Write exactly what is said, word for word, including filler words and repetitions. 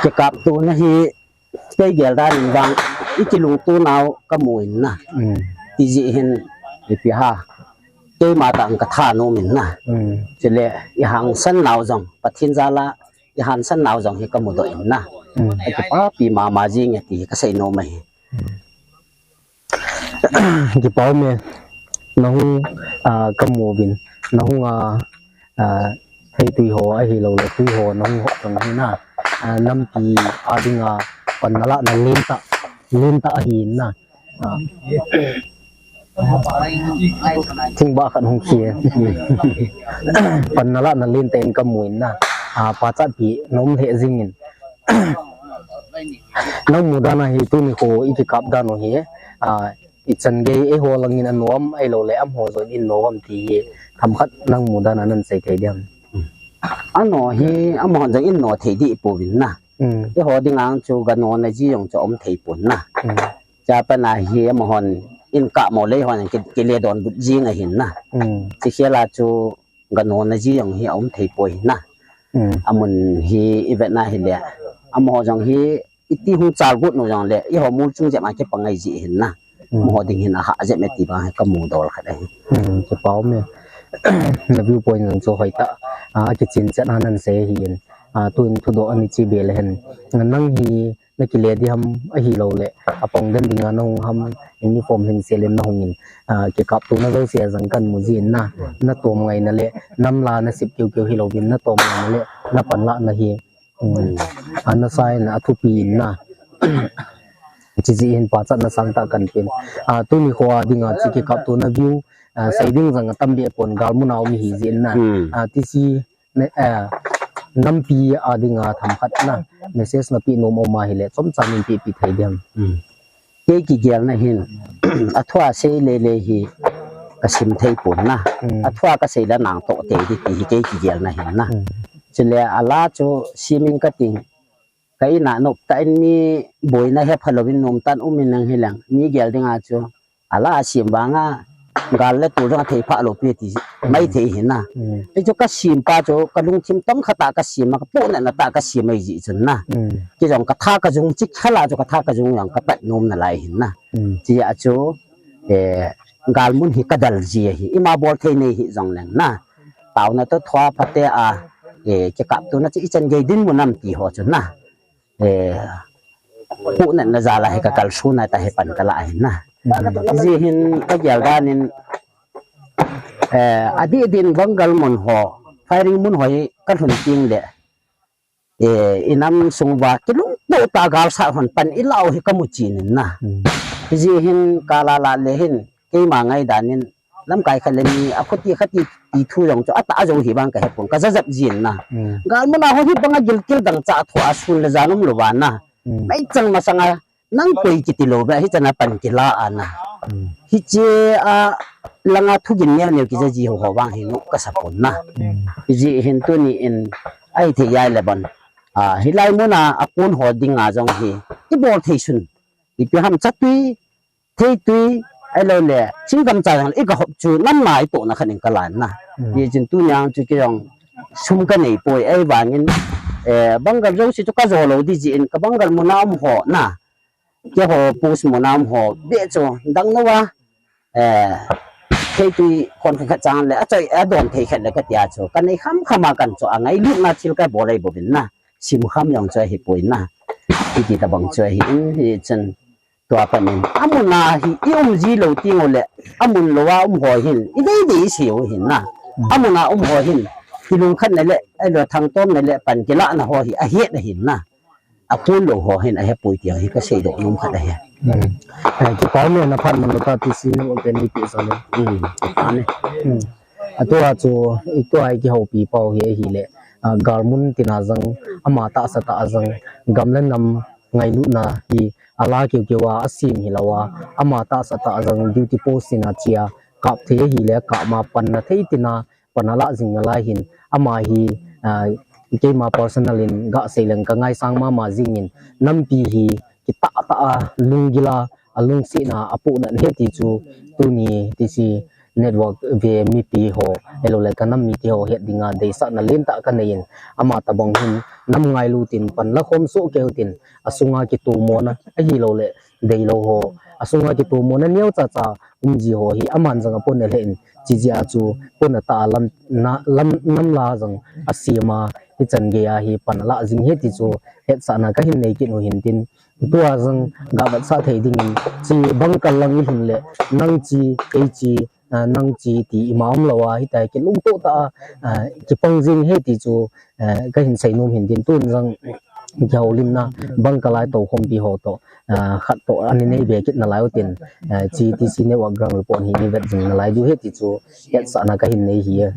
Kikaptona hi kei gel dan in vang i kilungto nau ka mu in na. Ti jeh hin ipi ha. Keima tah in ka tha nom in na. Chule i hangsan nau jong, Pathen jal a i hangsan nau jong hi ka mudoh in na. Akipapi mama jing e ti ka sei nom ahi. Kipa um e, nahung, ah, ka mu uvin, nahung a, ah, theitui ho ahilou le tui ho nahung hop jong hi na, ah, nampi a dinga panna lahna lentah, lentah ahi na. Ah. Thingba khat hung khi e. Panna lahna lentah in ka mu in na. Ah, pachatpi na um lheh jing in. Nang mu dan a hi tuni kho i kikap dan u hi, ah, ichan gei eiho lang in a nom, ahilou le amaho jong in nom am ti hi themkhat nang mu dan a nan sei thei diam? Ano hi amaho jong in nom thei dih pouvin na. Eiho dinga chu ga nomna ji jong chu um thei pon na. Chapang a hi amahon in kap mo le hon ki, kile donbut jing ahin na. Chi khel a chu ga nomna ji jong hi a um thei poi na. Amun hi i vet na hile, amaho jong hi iti hung chalgut nu jong le, eiho mol chung jep a kipang ngai ji hin na. Amaho ding hin a hah jep e ti bang hi ka mudol khat ahi. Kipa um e. Na view point jong chu hoitah a, akichen chet a nan sei ahin. Ah, tuin thudoh ani chi be le hen. Nang hi na kile dih ham ahilou le, apang den dinga na hung ham, uniform hin sel in na hung in, ah, kikaptona jouse a jong kan mu jin na, na tom ngaina le, nam la na sep keu keu hilou vin na tom ngaina le, na panlahna hi, um, ah, na sa in a thupi in na. Chi jeh hin pachatna sangtah kan pe in. Ah, tuni kho a dinga chi kikaptona view, ah, sei ding jong atam be pon gal mun a um hi jin na. Ah, ti si ne, eh, nampi a dinga themkhat na message na pe nom um ahile, chomcha min pe pe thei diam? Kei kigelna hin, a thu a sei le le hi ka sim thei pon na. A thu a ka sei le nang toh thei ding ti hi kei kigelna hin na. Chule a la chu sim in ka ting, ka in a nop tah in mi boina he phalou in nom tah in um in nang hi leng, mi gel dinga chu a la a sim vang a, gal le tol jong a thei pha lou pi ti mai thei hin na. Ei chu ka sim pa chu ka lungthim tong khat a ka sim a, ka pohnatna tah a ka sim ahi jeh chun na. Kei jong ka tha ka jung chik khel a chu ka tha ka jung jong ka pat nom nalai hin na. Chi a chu, eh, gal mun hi ka del ji ahi, ima bol thei nei hi jong leng na. Taona toh thua pha te a, eh, kikaptona chu ichan gei dinmun am ti ho chu na. Eh, pohnatna jal a hi ka kalsonna tah hi pan ka la ahi na. Jeh hin ka gel dan in, eh, adih din Bangal mun ho, firing mun ho hi ka lhun teng le, eh, i nam sung uva kilungto tah a gal sat hon pan i la u hi ka mu chen in na. Jeh hin ka la la le hin, keima ngai dan in, lamkai khat le ni a khuti khati ti thu jong chu atah a jong hi vang ka he pon, ka jajap jin na. Gal mun a ho hi bang a gilkel dangchah a thu a sun le jan um lou va na. Mei chang masang a nang koi kiti lou ve, hichan a pan kila a na. Hiche a lang a thugin neo neo kija ji ho ho vang hi nu ka sa pon na. Jeh hin tuni in ahi thei jeh le bon, ah, hilai mun a a kon ho dinga jong hi i bol thei sun, ipi ham chatui, theitui, ahilou le, chingkam cha jong le, i ka hop chu, nam nai toh na khat in ka la in na. Hijeh chun tuni a chu kei jong sum ka nei poi, ahivang in, eh, Bangal jouse chu ka jo lou ding jeh in, ka Bangal mun a um ho na. Keiho post mun a um ho, be chu, dang nova, eh, theitui kon khat khat chang le, a choi, a don thei khat le ka tia chu, ka nei kham kham a kan chu, a ngailutna thil ka bol ahi bouvin na. Sim kham jong chu ahi poi na. Hiti tabang chu ahi in, hijeh chun, tua pan in, amun a hi i um ji lou teng u le, amun lou a um ho hin, i dei dei i sei u hin na. Amun a um ho hin, kilungkhatna le, ahilou thangtomna le, pan kilahna ho hi, ahet ahin na. A kon lou ho hin, ahe poi ti hi ka seidoh nom khat ahi. Eh, kipa um e na phat man lou ta ti si nu open ni pi sa le. Kipa ne. Atua chu, i tua i kihoupi pau hi ahile, ah, gal mun tina jong, ama tahsa tah a jong, gam le nam ngailutna hi, a la keu keu a, a sim hilou a, ama tahsa tah a jong, duty post tina chia, kap thei ahile, kap ma panna thei tina, pan a la jing nalai hin, ama hi, ah, keima personal in, ga sei leng ka ngaisang mama jing in, nampi hi, kitah tah a, lunggil a, a lungsetna, a pohnat ahi ti chu, tuni, ti si, network ve mipi ho, ahilouleh ka nam mite ho het dinga deisahna lentah ka neiyin, ama tabang hin nam ngailu tin pan la khom soh keu tin, asunga kitomona ahilouleh deilou ho, asunga kitomona neocha cha umji ho hi aman jong apon alheh in, chijeh a chu pon atah a lam, na, lam, nam la jong asem a, hichan gei a hi pan alah jing ahi ti chu hetsahna kahin nei kit u hintin, tua jong gavetsah thei dingin, chi bangkal lang ilhun le, nang chi, kei chi, ah, nang chi ti ima umlou a, hitia kilungtoh tah a, ah, kipang jing ahi ti chu, eh, kahin seinom hintin, tun jong kihoulimna bangkal a toukhompi ho toh, ah, khat toh ana nei be kit nalai utin, eh, chi T C Network Ground Report hi nei vet jing nalai diu ahi ti chu hetsahna kahin nei ahi.